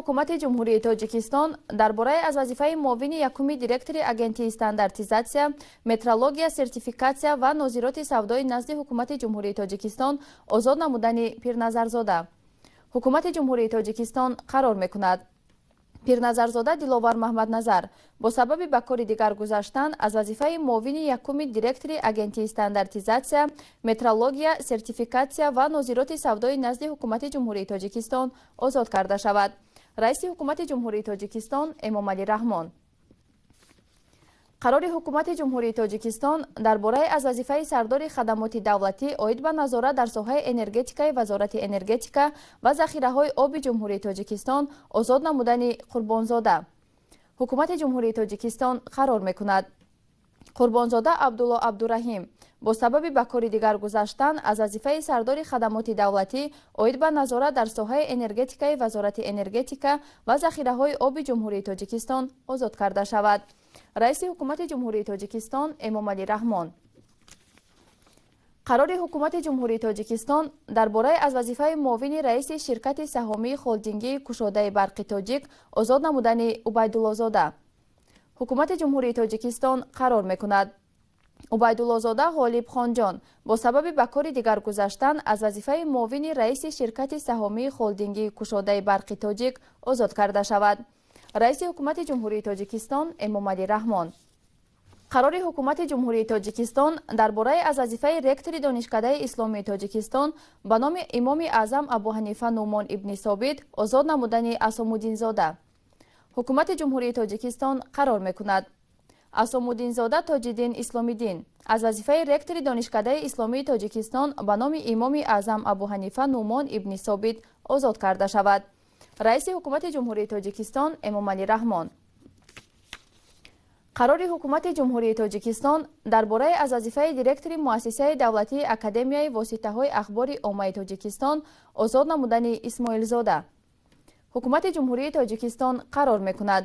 Ҳукумати Ҷумҳурии Тоҷикистон дар бораи аз вазифаи муовини якуми директори Агентии стандартизатсия, метрология, сертификатсия ва нозироти савдои назди Ҳукумати Ҷумҳурии Тоҷикистон озод намудани Пирназарзода. Ҳукумати Ҷумҳурии Тоҷикистон қарор мекунад: Пирназарзода Диловар Маҳмадназар бо сабаби ба кори дигар гузаштан аз вазифаи муовини якуми директори Агентии стандартизатсия, метрология, сертификатсия ва нозироти савдои назди Ҳукумати Ҷумҳурии Тоҷикистон озод карда шавад. Раиси Ҳукумати Ҷумҳурии Тоҷикистон Эмомалӣ Раҳмон. Қарори Ҳукумати Ҷумҳурии Тоҷикистон дар бораи аз вазифаи сардори хадамоти давлатӣ оид ба назорат дар соҳаи энергетикаи Вазорати энергетика ва захираҳои оби Ҷумҳурии Тоҷикистон озод намудани Қурбонзода. Ҳукумати Ҷумҳурии Тоҷикистон қарор мекунад: Қурбонзода Абдулло Абдураҳим бо сабаби ба кори дигар гузаштан аз вазифаи сардори хадамоти давлатӣ оид ба назорат дар соҳаи энергетикаи Вазорати энергетика ва захираҳои оби Ҷумҳурии Тоҷикистон озод карда шавад. Раиси Ҳукумати Ҷумҳурии Тоҷикистон Эмомалӣ Раҳмон. Қарори Ҳукумати Ҷумҳурии Тоҷикистон дар бораи аз вазифаи муовини раиси ширкати саҳомии холдингии кушодаи Барқи Тоҷик озод намудани Убайдуллозода. Ҳукумати Ҷумҳурии Тоҷикистон қарор мекунад: Убайдуллозода Ғолиб Хонҷон бо сабаби ба кори дигар гузаштан аз вазифаи муовини раиси ширкати саҳомии холдингии кушодаи Барқи Тоҷик озод карда шавад. Раиси Ҳукумати Ҷумҳурии Тоҷикистон Эмомалӣ Раҳмон. Қарори Ҳукумати Ҷумҳурии Тоҷикистон дар бораи аз вазифаи ректори Донишкадаи исломии Тоҷикистон ба номи Имоми Аъзам Абуҳанифа Нуъмон ибни Собит озод намудани Асомуддинзода. Ҳукумати Ҷумҳурии Тоҷикистон қарор мекунад: Асомуддинзода Тоҷиддин Исломиддин аз вазифаи ректори Донишкадаи исломии Тоҷикистон ба номи Имоми Аъзам Абуҳанифа Нуъмон ибни Собит озод карда шавад. Раиси Ҳукумати Ҷумҳурии Тоҷикистон Эмомалӣ Раҳмон. Қарори Ҳукумати Ҷумҳурии Тоҷикистон дар бораи аз вазифаи директори Муассисаи давлатии Академияи воситаҳои ахбори оммаи Тоҷикистон озод намудани Исмоилзода. Ҳукумати Ҷумҳурии Тоҷикистон қарор мекунад: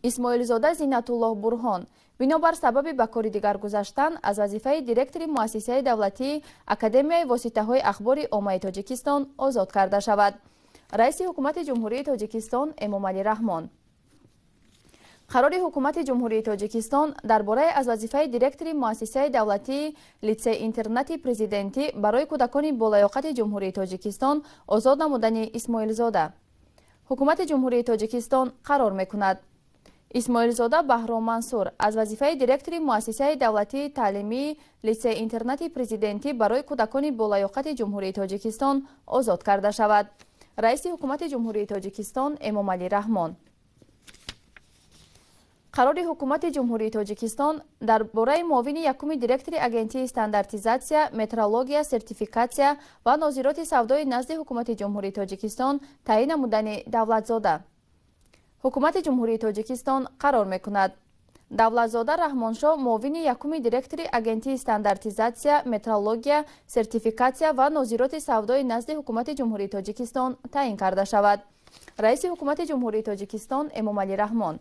Исмоилзода Зиннатуллоҳ Бурҳон бинобар сабаби ба кори дигар гузаштан аз вазифаи директори Муассисаи давлатии Академияи воситаҳои ахбори оммаи Тоҷикистон озод карда шавад. Раиси Ҳукумати Ҷумҳурии Тоҷикистон Эмомалӣ Раҳмон. Қарори Ҳукумати Ҷумҳурии Тоҷикистон дар бораи аз вазифаи директори Муассисаи давлатии Литсей-интернати президентӣ барои кӯдакони болаёқати Ҷумҳурии Тоҷикистон озод намудани Исмоилзода. Ҳукумати Ҷумҳурии Тоҷикистон қарор мекунад: Исмоилзода Баҳром Мансур аз вазифаи директори Муассисаи давлатии таълимии Литсей-интернати президентӣ барои кӯдакони болаёқати Ҷумҳурии Тоҷикистон озод карда шавад. Раиси Ҳукумати Ҷумҳурии Тоҷикистон Эмомалӣ Раҳмон. Қарори Ҳукумати Ҷумҳурии Тоҷикистон дар бораи муовини якуми директори Агентии стандартизатсия, метрология, сертификатсия ва нозироти савдои назди Ҳукумати Ҷумҳурии Тоҷикистон таъин намудани Давлатзода. Ҳукумати Ҷумҳурии Тоҷикистон қарор мекунад: Давлатзода Раҳмоншоҳ муовини якуми директори Агентии стандартизатсия, метрология, сертификатсия ва нозироти савдои назди Ҳукумати Ҷумҳурии Тоҷикистон таъин карда шавад. Раиси Ҳукумати Ҷумҳурии Тоҷикистон Эмомалӣ Раҳмон.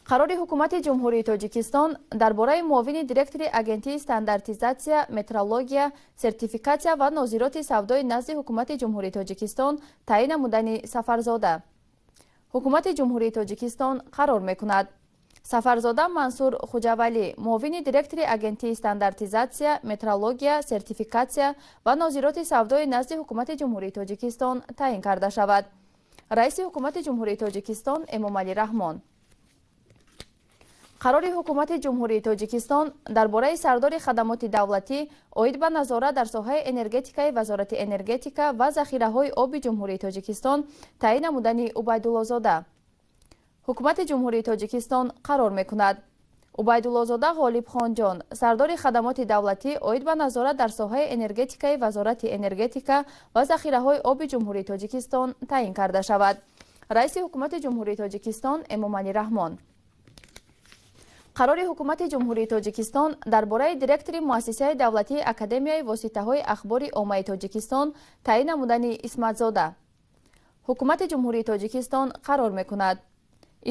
Қарори Ҳукумати Ҷумҳурии Тоҷикистон дар бораи муовини директори Агентии стандартизатсия, метрология, сертификатсия ва нозироти савдои назди Ҳукумати Ҷумҳурии Тоҷикистон таъин намудани Сафарзода. Ҳукумати Ҷумҳурии Тоҷикистон қарор мекунад: Сафарзода Мансур Хуҷавалӣ муовини директори Агентии стандартизатсия, метрология, сертификатсия ва нозироти савдои назди Ҳукумати Ҷумҳурии Тоҷикистон таъин карда шавад. Раиси Ҳукумати Ҷумҳурии Тоҷикистон Эмомалӣ Раҳмон. Қарори Ҳукумати Ҷумҳурии Тоҷикистон дар бораи сардори хадамоти давлатӣ оид ба назорат дар соҳаи энергетикаи Вазорати энергетика ва захираҳои оби Ҷумҳурии Тоҷикистон таъин намудани Убайдуллозода. Ҳукумати Ҷумҳурии Тоҷикистон қарор мекунад: Убайдуллозода Ғолиб Хонҷон сардори хадамоти давлатӣ оид ба назорат дар соҳаи энергетикаи Вазорати энергетика ва захираҳои оби Ҷумҳурии Тоҷикистон таъин карда шавад. Раиси Ҳукумати Ҷумҳурии Тоҷикистон Эмомалӣ Раҳмон. Қарори Ҳукумати Ҷумҳурии Тоҷикистон дар бораи директори Муассисаи давлатии Академияи воситаҳои ахбори оммаи Тоҷикистон таъин намудани Исматзода. Ҳукумати Ҷумҳурии Тоҷикистон қарор мекунад: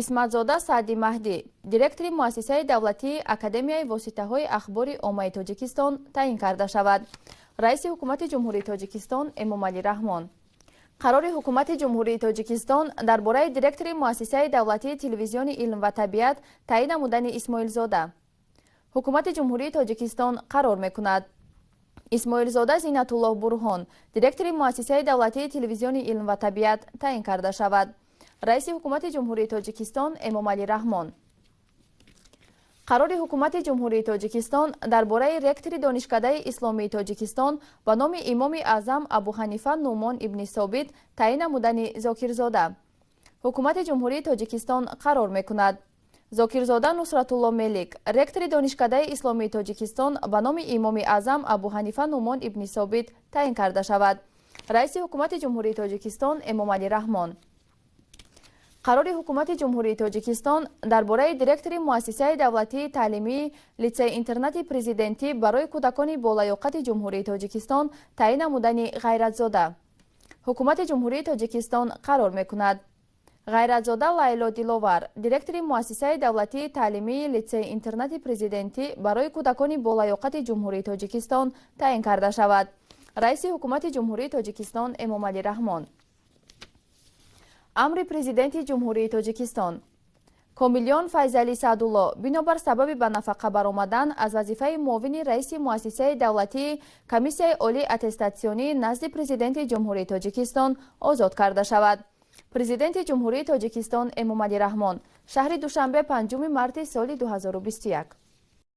Исматзода Саъди Маҳдӣ директори Муассисаи давлатии Академияи воситаҳои ахбори оммаи Тоҷикистон таъин карда шавад. Раиси Ҳукумати Ҷумҳурии Тоҷикистон Эмомалӣ Раҳмон. Қарори Ҳукумати Ҷумҳурии Тоҷикистон дар бораи директори Муассисаи давлатии Телевизиони илм ва табиат таъин намудани Исмоилзода. Ҳукумати Ҷумҳурии Тоҷикистон қарор мекунад: Исмоилзода Зинатуллоҳ Бурҳон директори Муассисаи давлатии Телевизиони илм ва табиат таъин карда шавад. Раиси Ҳукумати Ҷумҳурии Тоҷикистон Эмомалӣ Раҳмон. Қарори Ҳукумати Ҷумҳурии Тоҷикистон дар бораи ректори Донишкадаи Исломии Тоҷикистон ба номи Имоми Аъзам Абуҳанифа Нуъмон ибни Собит таъин намудани Зокирзода. Ҳукумати Ҷумҳурии Тоҷикистон қарор мекунад: Зокирзода Нусратулло Мелик ректори Донишкадаи Исломии Тоҷикистон ба номи Имоми Аъзам Абуҳанифа Нуъмон ибни Собит таъин карда шавад. Раиси Ҳукумати Ҷумҳурии Тоҷикистон Эмомалӣ Раҳмон. Қарори Ҳукумати Ҷумҳурии Тоҷикистон дар бораи директори Муассисаи давлатии таълимии Литсей-интернати президентӣ барои кӯдакони болаёқати Ҷумҳурии Тоҷикистон таъин намудани Ғайратзода. Ҳукумати Ҷумҳурии Тоҷикистон қарор мекунад: Ғайратзода Лайло Диловар директори Муассисаи давлатии таълимии Литсей-интернати президентӣ барои кӯдакони болаёқати Ҷумҳурии Тоҷикистон таъин карда шавад. Раиси Ҳукумати Ҷумҳурии Тоҷикистон Эмомалӣ Раҳмон. Амри Президенти Ҷумҳурии Тоҷикистон: Комилён Файзалӣ Саъдулло бинобар сабаби ба нафақа баромадан аз вазифаи муовини раиси Муассисаи давлатии Комиссияи олии аттестатсионӣ назди Президенти Ҷумҳурии Тоҷикистон озод карда шавад. Президенти Ҷумҳурии Тоҷикистон Эмомалӣ Раҳмон. Шаҳри Душанбе, 5 марти соли 2021.